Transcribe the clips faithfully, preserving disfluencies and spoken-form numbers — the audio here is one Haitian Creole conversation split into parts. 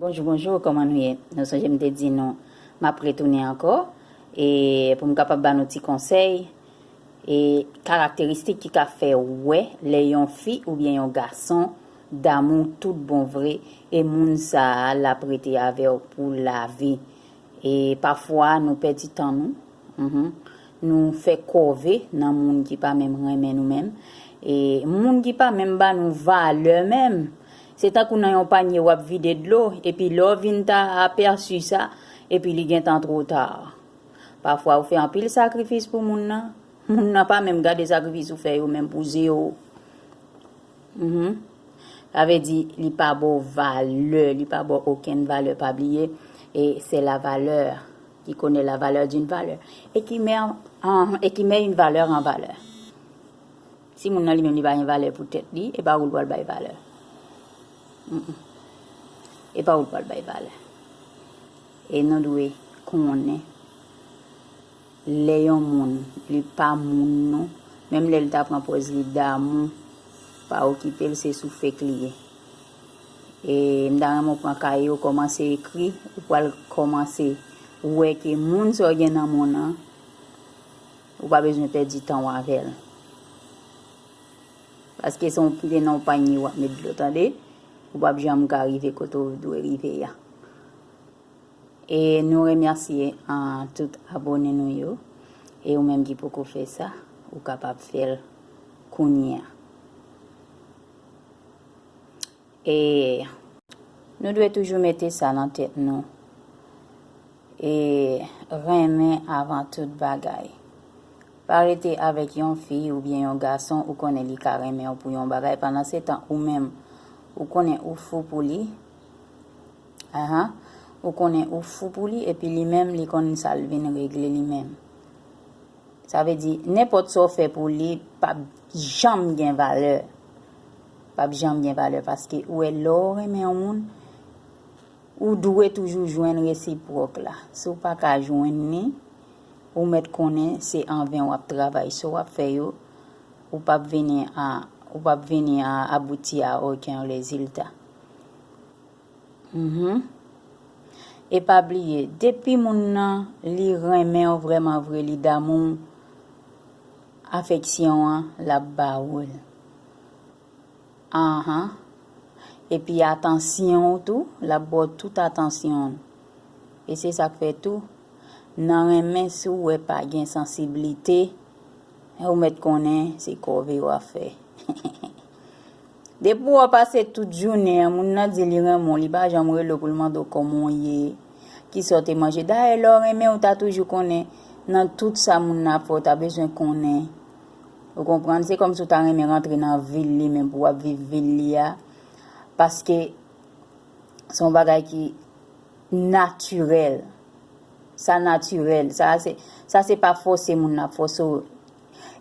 Bonjou, bonjou, kòman nou ye? Nou sonje m te di nou, m ap retounen ankò, e pou m kapab ba nou ti konsèy, e karakteristik ki ka fè wè lè yon fi oubyen yon gason damou tout bon vre, e moun sa a l ap rete avè w pou lavi. E pafwa, nou pèdi tan nou. Mhm. Nou fè kòve nan moun ki pa menm renmen nou menm. E moun ki pa menm ba nou valè menm. Se tankou nan yon panye w ap vide dlo, epi lè w vin ta apèsi sa, epi li gentan twò ta. Pafwa, ou fè anpil sakrifis pou moun nan. Moun nan pa menm gade sakrifis ou fè yo menm pou zewo. Mhm. Sa vle di, li pa ba w valè, li pa ba w okenn valè, pa bliye, et c'est la valeur qui connaît la valeur d'une valeur, et qui met en, en- et qui met une valeur en valeur. Si moun nan li menm li pa gen valè pou tèt li, e pa ou l pral bay valè. Mm-mm. E pa ou l pral bay valè. E nou dwe konnen lè yon moun, li pa moun nou, menm lè l ta pran pòz li damou, pa okipe l, se sou fake li ye. E m ta renmen w pran kaye w kòmanse ekri, ou pral kòmanse wè ke moun sa w gen nan men w nan, ou pa bezwen pèdi tan w avè l. Paske se yon pye nan yon panye w ap met dlo, tande? Ou p ap janm ka rive kote w dwe rive a. E nou remèsye, ah, tout abone nou yo. E ou menm ki poko fè sa, ou kapab fè l kounye a. E nou dwe toujou mete sa nan tèt nou. E renmen avan tout bagay. Pa rete avèk yon fi oubyen yon gason ou konnen li ka renmen w pou yon bagay, pandan se tan ou menm, ou konnen ou fou pou li. Ahan. Ou konnen ou fou pou li, epi li menm, li konn sa l vin regle li menm. Sa vle di, nenpòt sa w fè pou li, p ap janm gen valè. P ap janm gen valè, paske ou wè, lè w renmen yon moun, ou dwe toujou jwenn resipwòk la. Si w pa ka jwenn li, ou mèt konnen se anven w ap travay. Sa w ap fè yo, ou p ap vini a, ou p ap vini a abouti a okenn rezilta. Mhm. E pa bliye, depi moun nan, li renmen w vrèman vre, li damou w, afeksyon an, l ap ba ou l. Ahan. Epi atansyon w tou, l ap ba w tout atansyon w. E se sa k fè tou, nan renmen, si w wè pa gen sansiblite, ou mèt konnen se kòve w ap fè. Depi w pase tout jounen an, moun nan di li renmen w, li pa janm rele w pou l mande w kòman w ye, kisa w te manje. Dayè, lè w renmen, ou ta toujou konnen nan tout sa moun nan ap fè, ou ta bezwen konnen. Ou konprann? Se kòmsi w ta renmen rantre nan vi l li menm pou w ap viv vi l li a. Paske se yon bagay ki natirèl. Sa natirèl. Sa se, sa se pa fòse moun nan ap fòse w.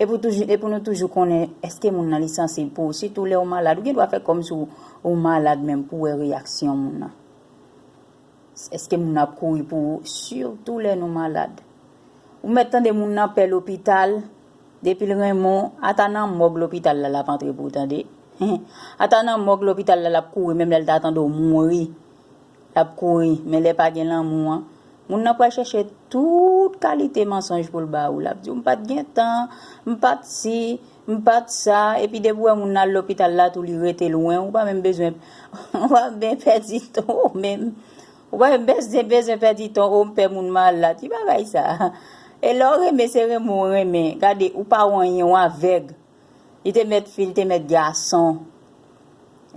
E pou toujou, e pou nou toujou konnen, èske moun nan li sansib pou ou. Sitou lè w malad, ou gen dwa fè kòmsi w, ou malad menm pou w wè reyaksyon moun nan. Èske moun nan ap kouri pou ou? Sitou lè nou malad. Ou mèt tande moun nan pè lopital, depi l renmen w, ata nan mòg lopital la l ap antre pou ou, tande. Ata nan mòg lopital la l ap kouri, menm lè l ta tande w mouri, l ap kouri. Men lè pa gen lanmou an, moun nan pral chèche tout kalite mansonj pou l ba ou. L ap di w, "M pa t gen tan, m pa t si, m pa t sa." Epi depi w wè moun nan al lopital la tou, li rete lwen, ou pa menm bezwen, ou pa menm pèdi tan ou menm. Ou pa menm bezwen, bezwen pèdi tan ou, "M pè moun malad." Ki bagay sa? E lè w renmen, se renmen w renmen. Gade, ou pa wè anyen, w avèg. Li te mèt fi, li te mèt gason.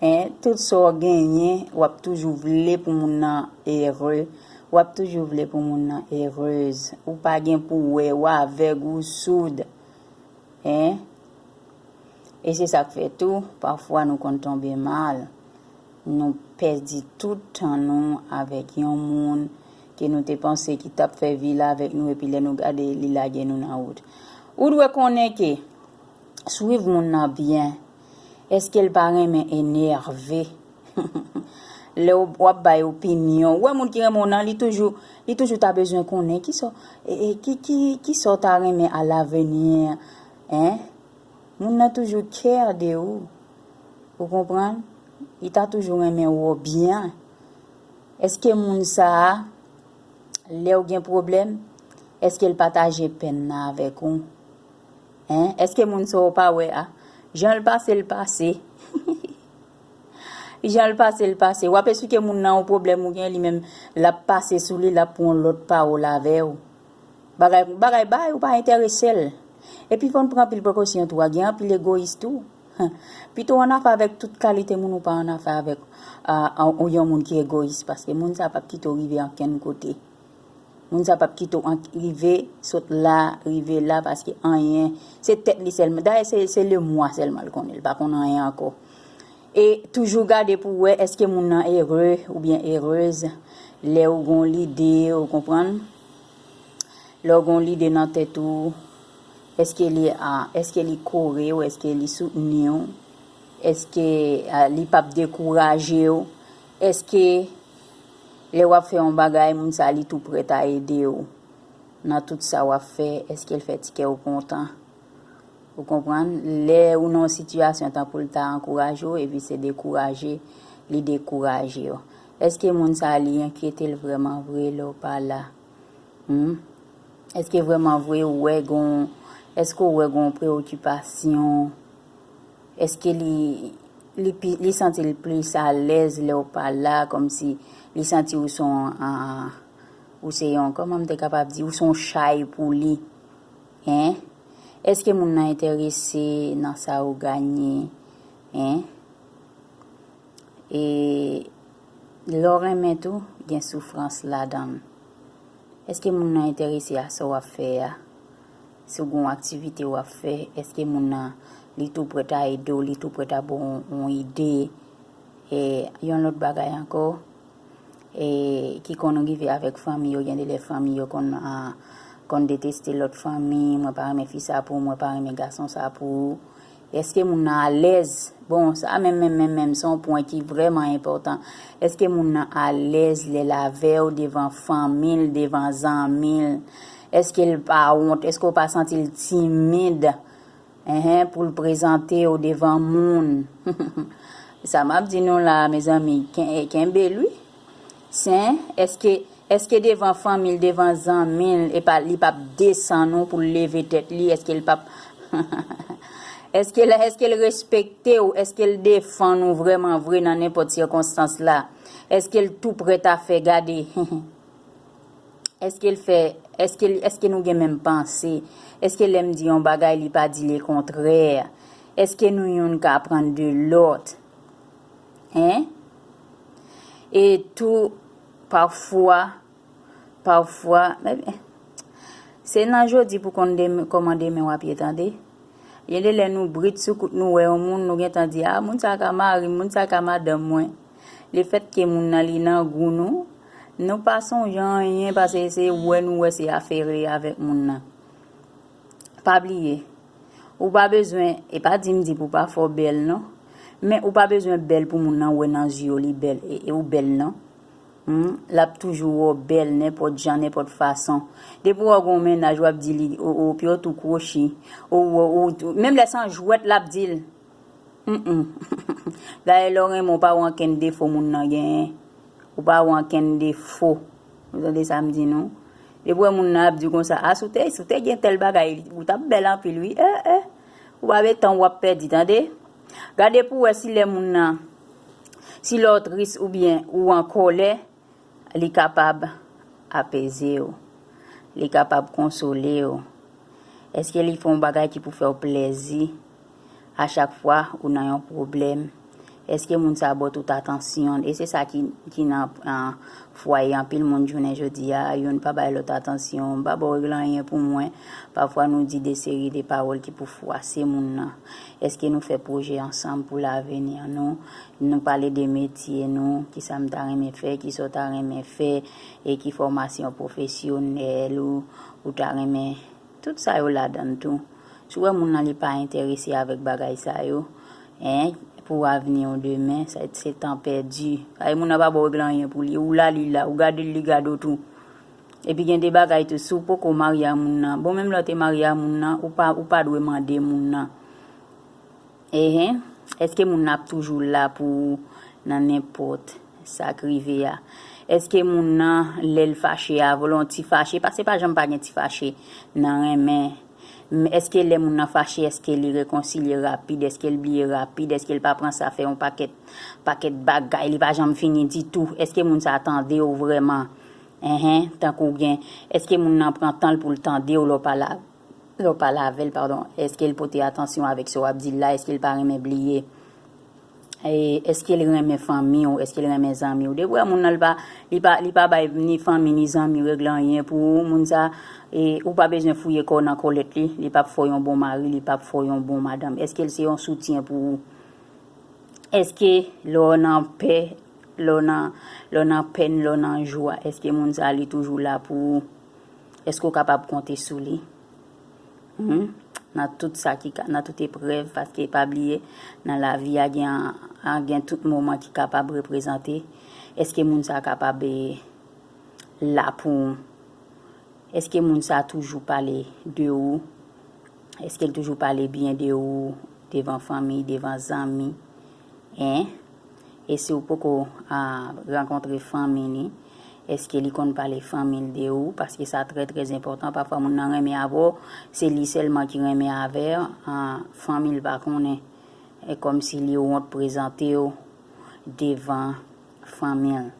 En, tout sa w genyen, w ap toujou vle pou moun nan ere. W ap toujou vle pou moun nan erez. Ou pa gen pou wè, w avèg, ou soud. En? E se sa k fè tou, pafwa nou konn tonbe mal. Nou pèdi tout tan nou avèk yon moun ke nou te panse ki t ap fè vi l avèk nou, epi lè nou gade, li lage nou nan wout. Ou dwe konnen ke swiv moun nan byen. Èske l pa renmen enève? Lè w, w ap bay opinyon, ou wè moun ki renmen w nan, li toujou, li toujou ta bezwen konnen kisa, e, e, ki, ki, kisa w ta renmen alavni, en? Moun nan toujou care de ou. Ou konprann? Li ta toujou renmen wè w byen. Èske moun sa a, lè w gen pwoblèm, èske l pataje pèn nan avèk ou? Hein? Èske moun sa w pa wè a? Jan l pase, l pase. Jan l pase, l pase. W ap esplike moun nan yon pwoblèm ou gen, li menm, l ap pase sou li, l ap pran yon lòt pawòl avè w. Bagay, bagay bay ou pa enterese l. Epi fò n pran anpil prekosyon tou, a gen anpil egoyis tou. Pito w annafè avèk tout kalite moun ou pa annafè avèk a, a, yon moun ki egoyis, paske moun sa p ap kite w rive ankenn kote. Moun sa p ap kite w an- rive, sot la, rive la, paske anyen, se tèt li sèlman. Dayè, se, se lemwa sèlman l konnen, l pa konn anyen ankò. E toujou gade pou w wè èske moun nan ere oubyen erez lè w gon lide, ou konprann? Lè w gon lide nan tèt ou, èske li, a, èske li kore w, èske li soutni w, èske a, li p ap dekouraje w, èske lè w ap fè yon bagay, moun sa li tou prèt a ede w nan tout sa w ap fè, èske l fè ti kè w kontan? Ou konprann? Lè ou nan yon sitiyasyon tanpou l ta ankouraje w, epi se dekouraje, li dekouraje w. Èske moun sa li enkyete l vrèman vre lè w pa la? Hmm? Èske vrèman vre ou wè gon, èske w wè gon preyokipasyon? Èske li, li, pi- li santi l plis alèz lè w pa la, kòmsi li santi ou se yon, a, ou se yon, kòman m te kapab di, ou se yon chay pou li? Hein? Èske moun nan enterese nan sa ou genyen? Hein? E lè w renmen tou, gen soufrans ladan l. Èske moun nan enterese a sa w ap fè a? Si w gen yon aktivite w ap fè, èske moun nan li tou prèt a ede w, li tou prèt a ba w yon, yon ide? E yon lòt bagay ankò, e ki konn rive avèk fanmi yo, gen de lè fanmi yo konn, a, konn deteste lòt fanmi, mwen pa renmen fi sa pou ou, mwen pa renmen gason sa pou ou. Èske moun nan alèz? Bon, sa menm, menm, menm, menm, se yon pwen ki vrèman enpòtan. Èske moun nan alèz lè l avè w devan fanmi l, devan zanmi l? Èske l pa wont? Èske w pa santi l timid? Enhen, pou l prezante w devan moun. Sa m ap di nou la, mezanmi, ken- kenbe l, wi. Sen, èske, èske devan fanmi l, devan zanmi l, e pa, li p ap desann ou pou l leve tèt li? Èske l p ap, èske l, èske l respekte w? Èske l defann ou vrèman vre nan nenpòt sikonstans la? Èske l tou prèt a fè gade? Èske l fè, èske, l- èske nou gen menm panse? Èske lè m di yon bagay, li pa di lekontrè? Èske nou youn ka aprann de lòt? Hein? E tou, pafwa, pafwa, men, se nan jodi pou konn demen, kòman demen w ap ye, tande. Gen de lè nou brit sou kout, nou wè yon moun, nou gentan di, a, moun sa ka mari m, moun sa ka madanm mwen. Lefètke moun nan li nan gou nou, nou pa sonje anyen, paske se wè nou wè se afere avèk moun nan. Pa bliye, ou pa bezwen, e pa di m di pou pa fè w bèl non, men ou pa bezwen bèl pou moun nan wè nan zye w li bèl, e, e ou bèl non. Hmm, l ap toujou wè w bèl nenpòt jan, nenpòt fason. Depi w wè w gen yon mennaj, w ap di li, o, o, pye w tou kwochi. O, o, o, menm lè se yon jwèt, l ap di l. Mm, mm. Dayè, lè w renmen, w pa wè ankenn defo moun nan genyen. Ou pa wè ankenn defo. Ou tande sa m di nou? Depi w wè moun nan ap di w konsa, a, si w te, si w te gen tèl bagay, ou t ap bèl anpil, wi. E, e. Ou pa met tan w ap pèdi, tande. Gade pou w wè si lè moun nan, si lè w tris oubyen ou an kòlè, li kapab apeze w. Li kapab konsole w. Èske li fè yon bagay ki pou fè w plèzi a chak fwa ou nan yon pwoblèm? Èske moun sa ba w tout atansyon? E se sa ki, ki nan, an, fwaye anpil moun jounen jodi a. Youn pa bay lòt atansyon. M pa ba w regle anyen pou mwen. Pafwa nou di de seri de pawòl ki pou fwase moun nan. Èske nou fè pwojè ansanm pou laveni nou? Nou pale de metye nou, kisa m ta renmen fè, kisa w ta renmen fè, e ki fòmasyon pwofesyonèl ou, ou ta renmen, tout sa yo ladan l tou. Si w wè moun nan li pa enterese avèk bagay sa yo, en, pou avni w demen, sa se tan pèdi. Paske moun nan pa ba w regle anyen pou li, ou la li la, ou gade l li gade w tou. Epi gen de bagay tou, si w poko marye a moun nan, bon, menm lè w te marye a moun nan, ou pa, ou pa dwe mande moun nan. Enhen, èske moun nan ap toujou la pou ou nan nenpòt sa k rive a? Èske moun nan, lè l fache avè w, yon ti fache, paske pa janm pa gen ti fache nan renmen. Men èske lè moun nan fache, èske li rekonsilye rapid, èske l bliye rapid, èske l pa pran sa fè yon pakèt, pakèt bagay, li pa janm fini ditou? Èske moun sa tande w vrèman? Enhen, tankou gen, èske moun nan pran tan l pou l tande w lè w pale, lè w pale avè l, padon? Èske l pote atansyon avèk sa w ap di l la? Èske l pa renmen bliye? E, èske l renmen fanmi w? Èske l renmen zanmi w? Depi w wè moun nan, li pa, li pa, li pa bay ni fanmi ni zanmi regle anyen pou ou, moun sa, e, ou pa bezwen fouye kò w nan kòlèt li, li p ap fè w yon bon mari, li p ap fè w yon bon madanm. Èske l se yon soutyen pou ou? Èske lè w nan pè, lè w nan, lè w nan pèn, lè w nan jwa, èske moun sa li toujou la pou ou? Èske w kapab konte sou li? Hmm? Nan tout sa ki ka, nan tout eprèv, paske pa bliye, nan lavi a gen, a gen tout moman ki kapab reprezante. Èske moun sa kapab, eh, la pou ou? Èske moun sa toujou pale de ou? Èske l toujou pale byen de ou devan fanmi, devan zanmi? Hein? E si w poko, ah, rankontre fanmi li, èske li konn pale fanmi l de ou? Paske sa trè, trè enpòtan. Pafwa moun nan renmen avè w, se li sèlman ki renmen avè w, ah, fanmi l pa konnen. E kòmsi li wont prezante w devan fanmi l.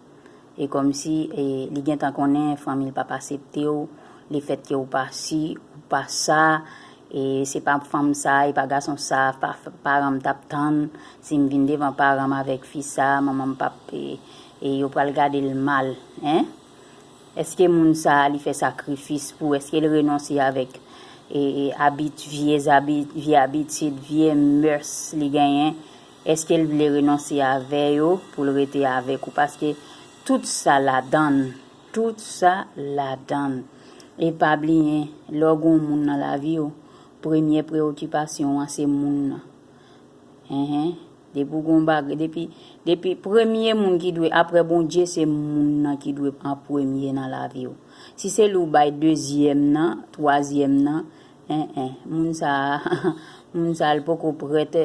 E kòmsi, e, li gentan konnen fanmi l p ap asepte w, lefètke w pa si, w pa sa, e se pa fanm sa, e pa gason sa, pa, paran m t ap tann, si m vin devan paran m avèk fi sa, manman m p ap, e, e yo pral gade l mal, en? Èske moun sa a, li fè sakrifis pou, èske l renonse avèk, e, e, abit-, vye zabi-, vye abitid, vye mœurs li genyen? Èske l vle renonse avè yo pou l rete avèk ou? Paske tout sa ladann, tout sa ladann. E pa bliye, lè w gen yon moun nan lavi w, premye preyokipasyon an se moun nan. Enhen. Depi w gen yon bagay, depi, depi premye moun ki dwe, apre Bondye, se moun nan ki dwe an premye nan lavi w. Si se li w bay dezyèm nan, twazyèm nan, en, en, moun sa a, moun sa a, l poko prèt.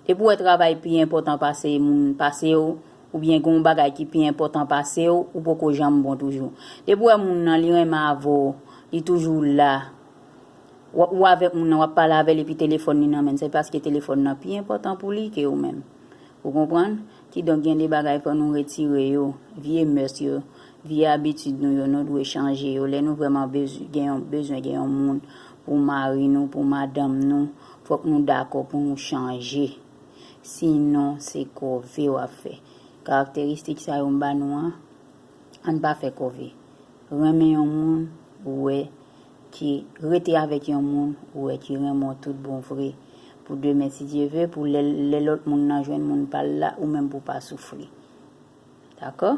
Depi w wè travay pi enpòtan pase moun, pase w, oubyen gen yon bagay ki pi enpòtan pase w, ou poko janm bon toujou. Depi w wè moun nan, li renmen avè w, li toujou la. W, ou avèk moun nan, w ap pale avè l epi telefòn li nan men l, se paske telefòn nan pi enpòtan pou li ke ou menm. Ou konprann? Kidonk, gen de bagay fò nou retire yo. Vye mœurs yo, vye abitid nou yo, nou dwe chanje yo. Lè nou vrèman bezwen, gen yon, bezwen gen yon moun pou mari nou, pou madanm nou, fòk nou dakò pou nou chanje. Sinon, se kòve w ap fè. Karakteristik sa yo m ba nou an, ann pa fè kòve. Renmen yon moun, ou wè, ki rete avèk yon moun, ou wè, ki renmen w tout bon vre. Pou demen, si Dye ve, pou lè, lè lòt moun nan jwenn moun pa l la, ou menm pou w pa soufri. Dakò?